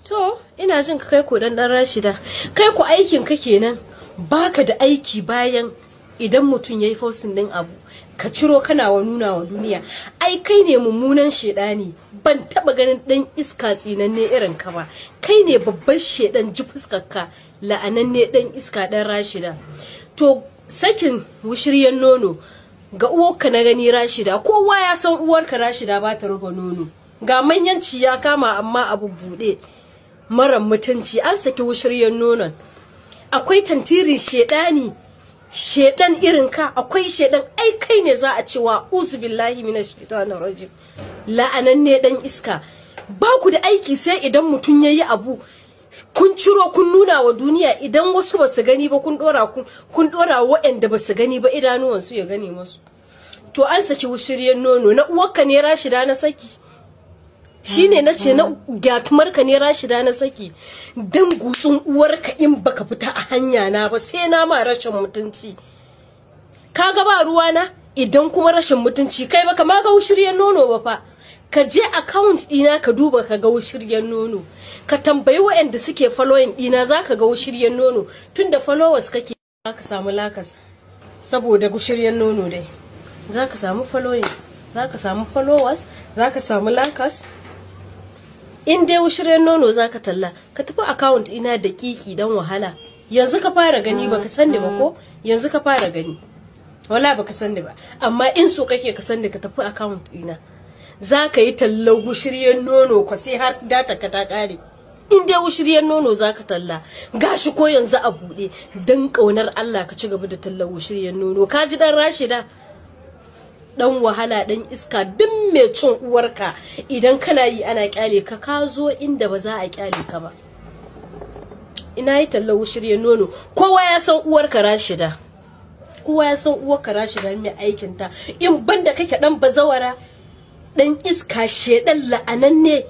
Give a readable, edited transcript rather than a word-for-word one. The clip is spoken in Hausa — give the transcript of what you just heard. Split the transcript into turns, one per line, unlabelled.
To, ina jin ka kai ko dan dan Rashida. Kai ku aikin ka kenan. Baka da aiki bayan idan mutum yayi posting din abu, ka ciro kana wa nuna wa duniya. Ai kai ne mummunan shedani. Ban taba ganin dan iska tsinanne irin ka ba. Kai ne babban shedan, ji fuskar ka, la'ananne dan iska dan Rashida. To, sakin wushiryan nono ga uwarka na gani, Rashida. Kowa ya san uwarka Rashida ba ta rufe nono. Ga manyanci ya kama amma abu bude. Mara mutunci, an saki wushiryan nonon. Akwai tantirin shedani, shedan irin ka, akwai shedan. Ai kai ne za a cewa uzu billahi minash shaitanir rajim, la'ananne dan iska. Ba ku da aiki sai idan mutum yayi abu kun ciro kun nuna wa duniya. Idan wasu basu gani ba, kun dora kun dora waɗanda basu gani ba idanuwansu ya gane masu. To, an saki wushiryan nono na uwarka ne, Rashida, na saki. Shine na ce na gyatumarka ne, Rashida, na saki. Dan gutsun uwarka, in baka fita a hanya na ba, sai na ma rashin mutunci. Kaga ba ruwa na idan kuma rashin mutunci kai baka ma ga wushiryan nono ba fa. Ka je account dina ka duba ka ga wushiryan nono. Ka tambayi waɗanda suke following dina, zaka ga wushiryan nono. Tunda followers kake, zaka samu likes saboda wushiryan nono dai. Zaka samu following, zaka samu followers, zaka samu likes. In dai wushiryan nono zaka talla, ka tafi account ina da kiki dan wahala. Yanzu ka fara gani, baka sanni ba ko? Yanzu ka fara gani. Wala baka sanni ba. Amma in so kake ka sanni, ka tafi account ina. Za ka yi tallar wushiryan nono ko sai har data ka ta kare. In dai wushiryan nono za ka talla, gashi ko yanzu a buɗe. Dan ƙaunar Allah ka ci gaba da tallar wushiryan nono. Ka ji dan Rashida? Dan wahala, dan iska, duk mai cin uwarka, idan kana yi ana kyale ka, ka zo inda ba za a kyale ka ba. Ina yi tallar wushiryan nono, kowa ya san uwarka Rashida. Kowa ya san uwarka Rashida mai aikin ta. In banda kake dan bazawara, dan iska, shedan la'ananne.